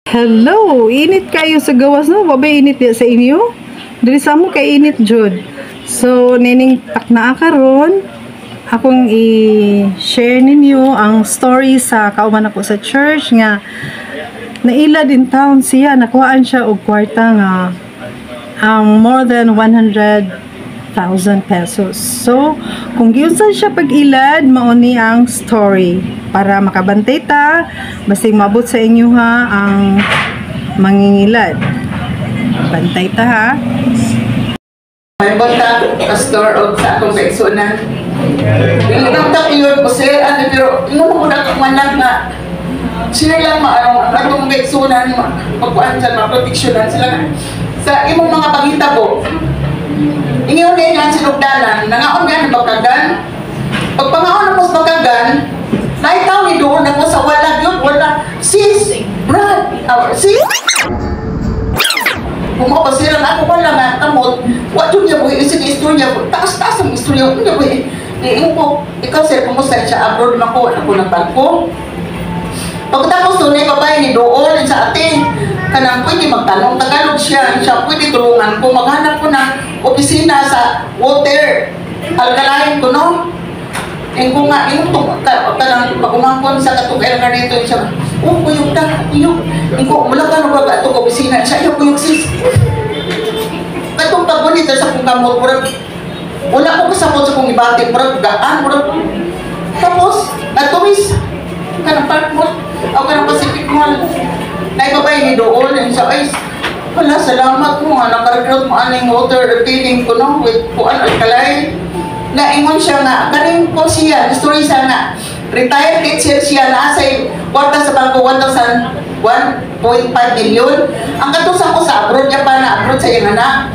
Hello! Init kayo sa gawas, no? Wa ba init diya sa inyo? Diri sa amo kay init jud. So, nining takna karon, akong i-share ninyo ang story sa kauban ako sa church nga nailad in town siya. Nakuhaan siya og kwarta nga more than 100,000 pesos. So, kung giunsa siya pag-ilad, mao ni ang story para makabantay ta, basig maabot sa inyo ha ang mangingilad. Bantay ta ha. May bata, pastor, o sa akong kaigsuonan. Dili lang ta yun, sir, ano, pero ingon mo na akong anak nga, sila lang maano, atong kaigsuonan, magkuan sa maproteksyonan sila nga. Sa imong mga panghitabo, ingon niya nga sinugdanan, nangaon nga ng bakagan. Pagpangaon mo sa bakagan, naitaw ni doon ako sa wala yun, wala, sis, brad, sis, kung mo pasiran ako wala nga kamot, wa jud niya buhi isig istorya, taas-taas ang istorya niya buhi. Niingon ko, ikaw sir, kumusta siya abroad man ko, ako ng bangko. Pagkatapos doon ay babae ni doon sa ate, kanang pwede magtanong Tagalog siya, siya pwede tulungan ko, maghanap ko ng opisina sa water, alkaline ko, no? Ingon nga, ingon to, kanang pag-umangkon sa katong nga dito, siya, oh, kuyog ka, kuyog. Ingon, wala ka na ba itong opisina? Siya, ayaw, kuyog sis. Katong paggunit sa kong kamot, murag, wala ko kasabot sa kong ibati, murag gaan, murag. Tapos, natumis, kanang Park Mall, o kanang Pacific Mall, naibabay ni doon, siya, ay, wala, salamat mo nga, nakarecruit mo aning water refilling ko, no, with kuan alkaline. Naingon siya nga, kaning ko siya, story siya nga, retired teacher siya, naa sa kwarta sa bangko 1,000, 1.5 million. Ang katusan ko sa abroad niya pa na abroad sa iyang anak.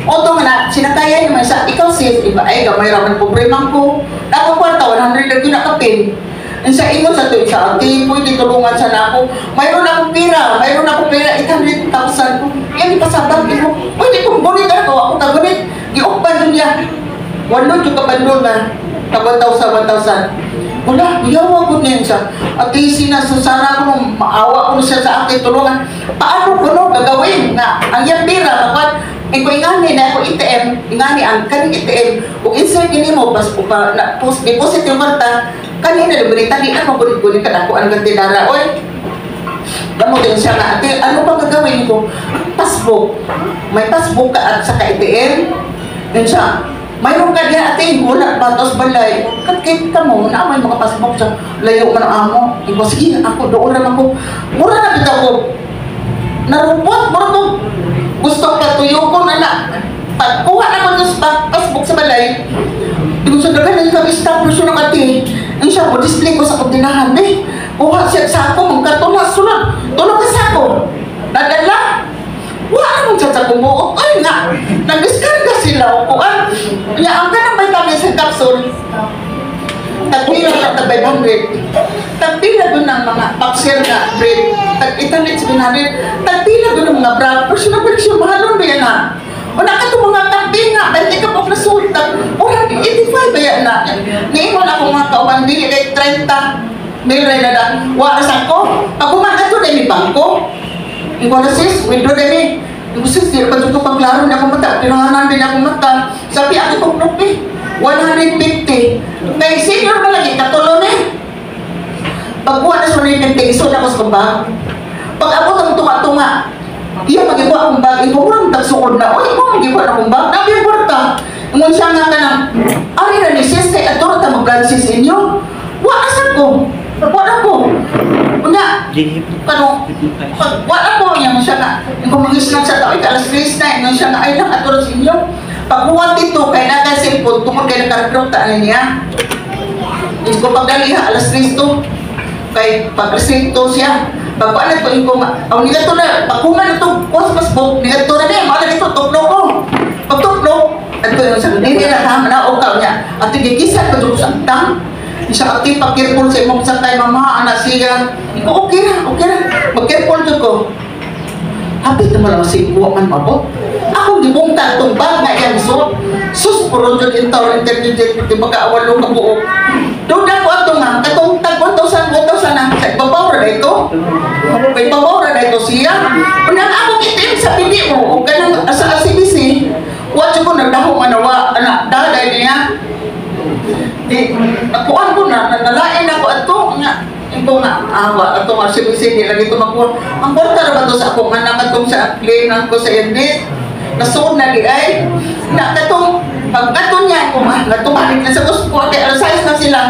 Oto nga na, sinakaya niya man siya, ikaw sis, iba ay gamay ra man problema ko. Nako kwarta, 100 na gyud nakapin. Ang sa ingon sa tuig sa ate, pwede tulungan sa nako. Mayroon akong pera, 800,000 ko. Yan ipasabang ko. Pwede kong gunit ako, ako kagunit. Giukpan dun niya. Walo jud ka bandol nga. Tag 1,000, 1,000. Wala, yawa ko niyan siya. Ate, sina, Susana ko, nung maawa ko siya sa akin, tulungan. Paano ko no gagawin nga? Ang iyang pera, magwan, eh kung ingani na ako ATM, ingani ang kaning ATM, ug insert kini mo, bas pa, na, post, deposit yung kwarta, kanina, libre, tali, ano, gunit-gunit ka na ako, ang gantidara, oy. Damo din siya nga, ate, ano ba gagawin ko? Passbook. May passbook ka at saka ATM. Yun siya, mayroon ka diya, ate, wala pa, tapos balay. Katkit ka mo, na may mga passbook siya. Layo man ang amo. Iko, sige, ako, doon lang ako. Mura na bitaw ko. Narupot, mura ko. Gusto ka, tuyo ko na na. Pagkuha na ko sa passbook sa balay, di ko sa daghan ng kami staff person ng ate. Ang siya ko, display ko sa kontinahan, eh. Kuha siya sa ako, magkatula, sulod. Tulog ka sa ako. Nadala. Wala naman siya sa kumuot. Ay nga, nag-discarga sila o kuan. Ya, ang kanang vitamins and capsule, tagpila na tag 500. Tagpila doon ng mga paxer na bread. Tag 800, 700. Tagpila doon ng mga bra. Pero siya na siya, mahalon ba yan na? O nakato mga kape nga, 20 ka po na sultan. 485 ba yan na? Niingon ako mga kauban, dili kay 30 mil na na. Wala sa ko. Pag umaga to na may bangko. Ingon na sis, window na mi. Ingon sis, di pa dito pagklaro na akong mata. Tinahanan din akong mata. Sabi ako itong lupi. 150. Kay senior na lagi, katulo na eh. Pagkuha na sa 150, isod ako sa bag. Pag abot ang tunga-tunga, iya magibuha akong bag, ikaw murang tagsuod na, oy, ikaw magibuha akong bag, nabi ang kwarta. Ingon siya nga kanang, ari na ni sis, kay adoro ta mag sis inyo. Wa asa ko. Wa ko. Una, kano, pag wala ko, yung siya nga, yung kumangisnan sa tao, alas 3 na, yung siya nga, ay lang, adoro sa inyo. Pagkuha dito, kay naga cellphone, tungkol kay nakarecruit ta niya. Yung ko pagdaliha, alas 3 to, kay pag alas 3 to siya. Pagkuha na to, yung ko nga, aw, niya to na, pagkuha na to, kuha sa Facebook, niya to na niya, maala dito, tuklo ko. Pag tuklo, at ko yung sabi, hindi na tama na, o ka niya, at gigisan ko sa tang. Isa ati pa-careful sa imong sakay mama anak siya. Iko okay ra, okay ra. Mag-careful jud ko. Hapit naman lang si kuha man mabot. Ako gibungkal tong bag nga iyang suot. Sus, puro jud intaw intermediate di baka walo ka buok. Doon na ko ato nga katong tag 1,000 1,000 na sa ibabaw ra dito. Kay babaw ra na ito siya. Unya ang akong ATM sa BDO o kanang sa RCBC, wa jud ko nagdaho man wa ana daday niya. Di nakuan ko na, nalain ako ato nga ito nga awa ato nga RCBC di lagi to makuha. Ang kwarta ra ba to sa akong anak atong sa claim ko sa ND. Nasuod na di ay na katong pag ato niya ko natumalik na sa gusto ko kay alas 6 na sila.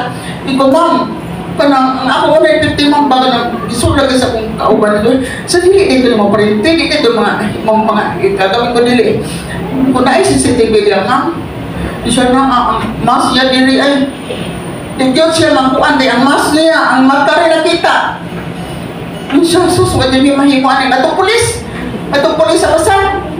Di ko, "Ma'am, kanang ang ako 150, ma'am," baga nang isulag sa akong kauban doon. Sa dili dito mga printe, di dito mga gagawin ko dili. Kung naay CCTV lang, ma'am. Di siya na, ang mask niya dili ay. Di gyud siya mangkuan di ang mask niya, ang mata rin nakita. Di siya, sus, wala niya mahimo ani. Atong pulis sa basan.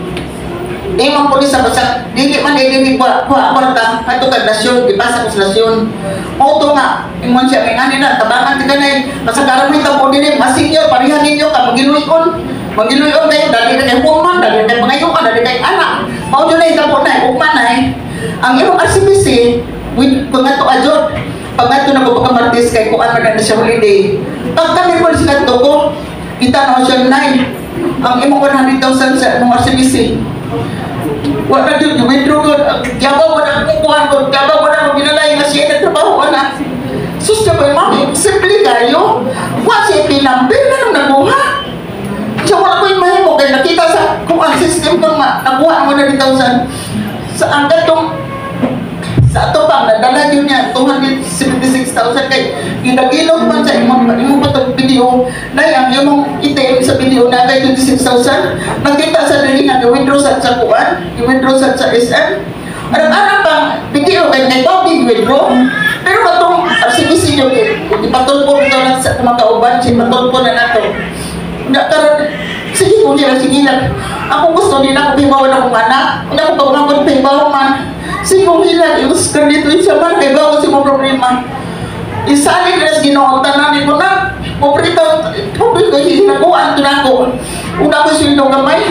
Di man pulis sa basan, dili man dili ni kuha kuha kwarta, ato kay nasyon, gipasa ko sa nasyon. Mao to nga, ingon siya kay ngani na, tabangan ti kanay, masagaran mo tabo dili, masinyo, parehan ninyo ka magiluy-on. Magiluy-on kayo, dali na kay human, dali na kay pangayukan, dali kay anak. Mao jud na itabo na, ugma na eh. Ang imong RCBC, with pangato adjot, pangato na ko pagka Martes kay kuan man na siya holiday. Pag kami po sa kadto ko, kita na siya nay. Ang imong 100,000 sa imong RCBC. Wa na gyud withdraw ko. Yabaw mo na akong kuhan ko. Yabaw mo na akong ginalay nga siya nagtrabaho ka na. Sus ka ba, mami? Simple kayo. Wa siya pinambir na nung nakuha. Siya wala ko yung mahimo. Kaya nakita sa kung ang system ko nga, nakuha ang 100,000. Sa ang katong sa ato pang nadala yun niya 276,000 kay ginagilot man sa imong patong video na ang imong ATM sa video na kay 26,000 nakita sa diri nga withdraw sa kuan, withdraw sa SM. Arang-arang pang video kay kay Bobby withdraw, pero katong RCBC nyo kay ipatulpo ito lang sa mga kauban si patulpo na nato na karon. Sige ko nila, sige lang. Ako gusto din ako pibawan akong anak una ko pag pibaw man. Sige ko nila ius ka dito siya man kay bawo si mo problema isali na sa Ginoo tanan ko na pobre to, pobre ko hinakuan to nako. Una ko sweldo gamay.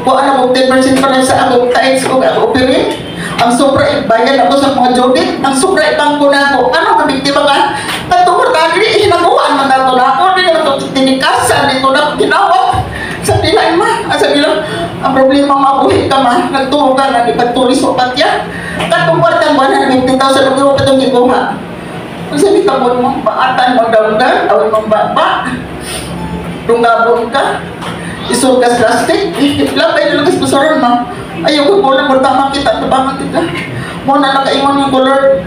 Kuha na mo 10% pa lang sa akong tiles o ako operate. Ang sobra ibayad ako sa mga jodit. Ang sobra ibangko na ako. Ano ka biktima ka? Katong dili hinakuan man nato na ako. Di na ito tinikasan. Dito na tinawag. Sa nila ma. Sa nila, ang problema mabuhi ka ma. Nagturo ka na di pagtulis o patya. Katong kwartang 150,000 ang iyong katong gikuha. Ang sabi tabon mo, paatan mo damdan, awin mong baba. Dunggabon ka. Isugas plastic. Labay na lang sa ma. Ayaw ko lang, pertama kita, tabangan kita. Mo na nakaingon yung color.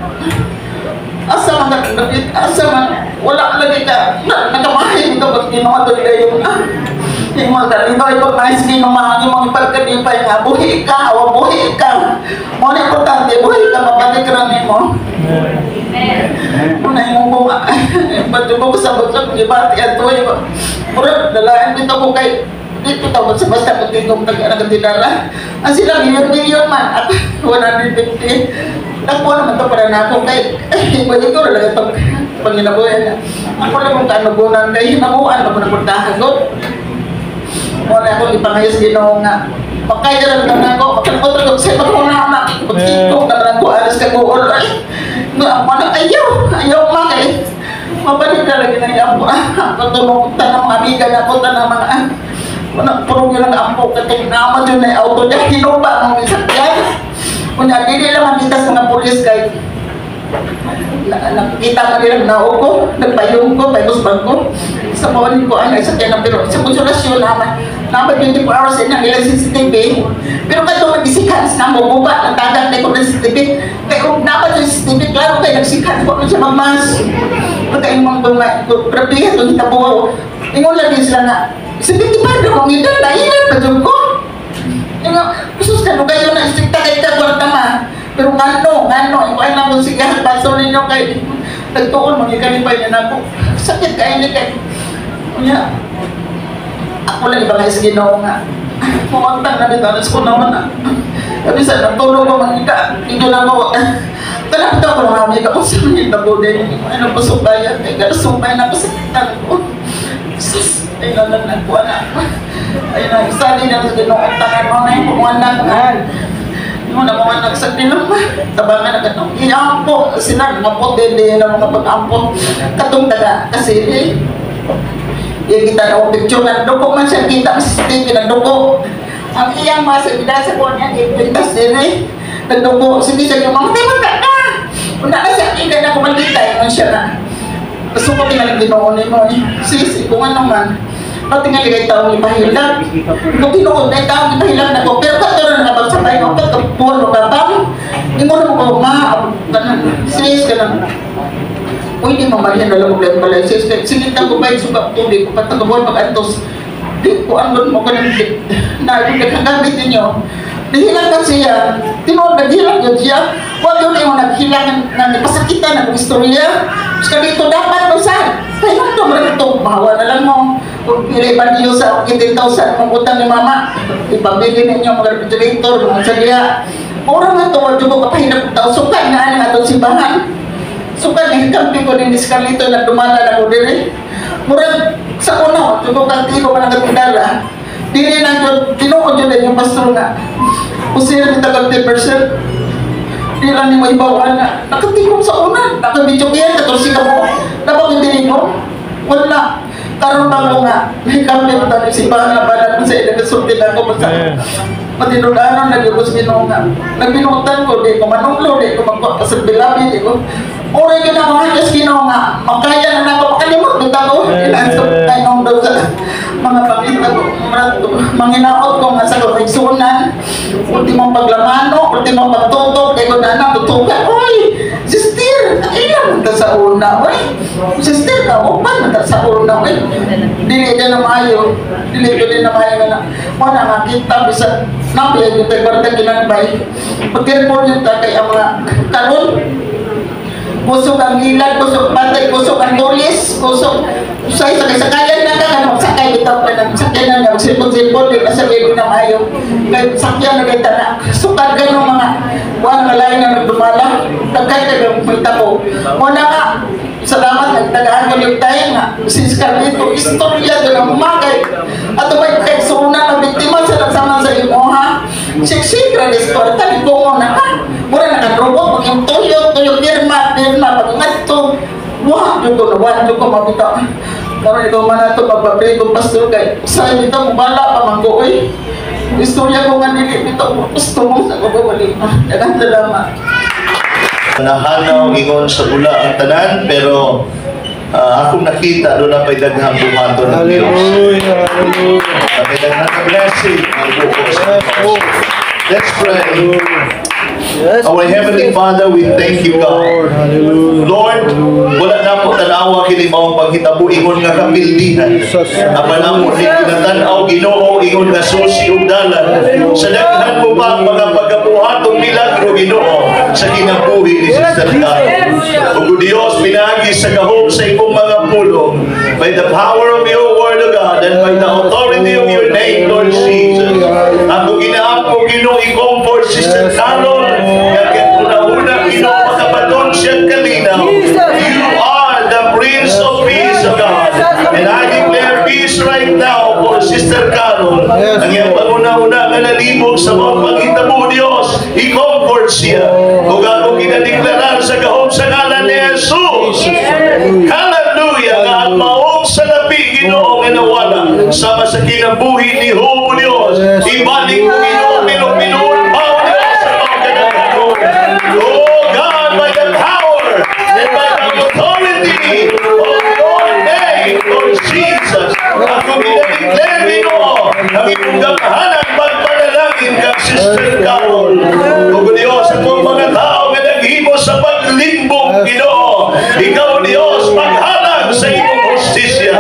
Asa man ka, asa man, wala lagi ka, na, nakamahin ka, pag ginawa to nila yung, yung mga ganito, ipag nice ginawa, yung mga ipagkalipay nga, buhi ka, o buhi ka. Mo na importante, buhi ka, mabalik ka nimo. Una yung ko, ba't yung ko sa bagsak, ibati at tuloy, murag, dalaan dito ko kay, dito tawag sa basta kung tingog nagtinara. Ang sila, milyon-milyon man, at 150. Nakuha naman ito para na ako kay, eh, pwede ko lang itong panginabuhan. Ako lang kung kanugunan kay, hinabuan ako ng puntahan ko. Wala akong ipangayos Ginoo nga. Makaya lang ito na ako, makalipot ko sa pagkuna na, pagsikog na lang ko, alas ka guol. Ay, nga, ako na, ayaw, ayaw ma kay. Mabalik na lagi na yung ako, tulong tanang mga amiga na ako, tanang mga, wala, puro yun ang ampo, katong naman yun na auto niya, hinuba ang isakyan. Kunya, dili lang makita sa mga pulis kay nakita ka nila naog ko, nagpayong ko, payos bangko. Sa mga ko ay sakyan ng pero sa konsolasyon naman, naman 24 hours din ang ilang CCTV. Pero katong nagisikhans na mo, buba, ang tagang na ko ng CCTV. Kaya kung naman yung CCTV, klaro kayo nagsikhans ko siya magmas. Pagka yung mga grabe, itong hitabuo. Ingon lang din sila nga, 75 na kong edad, nailan pa dyan ko. Yung sus ka, kayo na istrikta kay ka, kwarta ma. Pero ngano, ngano, ikaw ay lang kung sige, paso ninyo kay, nagtuon, magikalipay niya na ako. Sakit kayo ni kay. Kunya, ako lang ibang is Ginoo nga. Pumantang na dito, alas ko naman na. Sabi sa natulog ko mangita, hindi na ako. Talak ito ako mga amiga ko sa mga nabode. Ano po subayan, kay gasubay na kasakitan ko. Sus, ay na lang nagkuha na. Ay na, isali na sa Ginoo ang tangan mo na yung pumuanak nga. Yung na mga nagsakilam, tabangan na katong iampo, sila mga po din na mga pag-ampo. Katong taga kasi Di kita na picture nga duko man siya, kita sa CCTV nagduko. Ang iyang mga sa bida sa kuwan niya, ipintas din eh. Nagduko, sige siya yung mamatay man ka ka. Una na siya, hindi na kumalita, ingon siya na. Gusto ko tingaling Ginoo nimo eh. Sis, kung ano man. Patingali kay taong ipahilak. Kung tinuod na taong ipahilak na ko, pero kato na nakapagsabay ko, pagkapuan mo ka ba? Ingon mo ko, ma, kanan, sis, kanan. Uy, di mo marihan wala mo balay. Sis, sige ko ba suka tubig, kung patagabuan pag-antos. Di ko andon mo kanang na yung nagkagamit ninyo. Nihilang ka siya. Tinuod, naghilang yun siya. Huwag yun yung naghilang na napasakitan ng istorya. Kasi dito dapat mo saan? Kaya ito, marami ito, bawa na lang mo. Kung pili ba niyo sa 18,000 mong utang ni mama, ipabili ninyo mga refrigerator, mga salya. Mura nga ito, wag ko kapahinap ng tao. Sukad nga ang atong simbahan. Sukad nga hikampi ko ni Carlito na dumala na ko diri. Murag sa una, wag ko kantigo pa ng katindala. Dili na yun, tinuod yun yung pastor nga. Usir kita kag 10%. Di lang ni mo ibawaan na. Nakatingog sa una. Nakabidyo yan, 14 ka mo. Napag hindi ko. Wala. Karon pa ko nga. Hikampi ko tayo simbahan na balat mo sa ilang kasulti na ako. Basta matinudanon, nagigos Ginoo nga. Nagbinutan ko, di ko manunglo, di ko magpa sa bilabi, di ko. Uri ginawa, Diyos Ginoo nga. Makaya na nako, makalimot bitaw ko. Ilan sa tayo daw sa mga pangita ko. Manginaot ko nga sa kaigsunan. Ultimong paglamano, ultimong pagtutok, di ko na na, tutukan. Uy, sister, ilang ta sa una, uy. Sister, kaupan ta sa una, uy. Dili ka na maayo. Dili ko din na maayo nga na. Wala nga kita, bisa nabi yung tayo kwarta ginanbay. Pagkirpon yung takay ang mga karon. Kusog ang ilad, kusog patay, kusog ang tulis, kusog say sakay sakayan na ka kanang sakay bitaw ka nang sakyan na nang silpon-silpon di na sa bilo na maayo kay sakyan na kay tanak sukad ganong mga buwan nga lain na nagdumala tagkay kay kita ko mo na nga. Salamat nagtagaan ko yung tayo nga sis Carlito istorya doon ang umakay ato may kay suna na biktima sa nagsama sa imo ha siksik ra distorta ni ko na ha mura nakadrobot pag yung tuyo tuyo pirma pirma pag ngadto. Wah, jud ko na, wah, jud ko mabita. Karon ikaw man ato pagpapray kong pastor kay sa bitaw mo bala pa man ko oy. Istorya ko nga dili bitaw mo gusto mo sa ko wali. Daghang salamat. Nahanaw ingon sa bula ang tanan, pero akong nakita doon na pa'y daghang buhaton ng Diyos. Hallelujah, hallelujah. May daghang blessing ang buo sa Diyos. Let's pray. Yes. Our Heavenly Father, we thank you, God. Lord, hallelujah. Lord, wala na po tanawa kini maong panghitabo ingon nga kapildihan. Jesus. Apan amo ni ginatan-aw, Ginoo, ingon nga susi ug dalan. Sa daghan mo pa ang mga pagkabuhatong milagro, Ginoo, sa kinabuhi ni Sister Carol. Ug Dios, pinaagi sa gahom sa imong mga pulong, by the power of your word, O God, and by the authority of your name, Lord Jesus. Ako ginaampo, Ginoo, i-comfort Sister Carol, nga una-una, Ginoo, makabaton siya kalinaw. You are the Prince of Peace, O God. And I declare peace right now for Sister Carol. Yes. Ang iyang panguna-una nga nalibog sa mga panghitabo, Diyos, i-comfort siya. Kung ako ginadeklarar sa gahom sa ngalan ni Jesus. Hallelujah! Nga ang maong salapi, Ginoo, nga nawala sama sa kinabuhi ni Job, Diyos. Ibalik mo, Ginoo, pinupinuon pa, O Diyos, sa mga kadaghanon. Oh God, by the power and by the authority of your name, Lord Jesus, ako ginadeclare, Ginoo, ang imong gamhanan pagpanalangin kang Sister Carol. O Diyos, ang mga tao nga naghimo sa paglimbong, Ginoo, ikaw, Diyos, maghalag sa imong hustisya.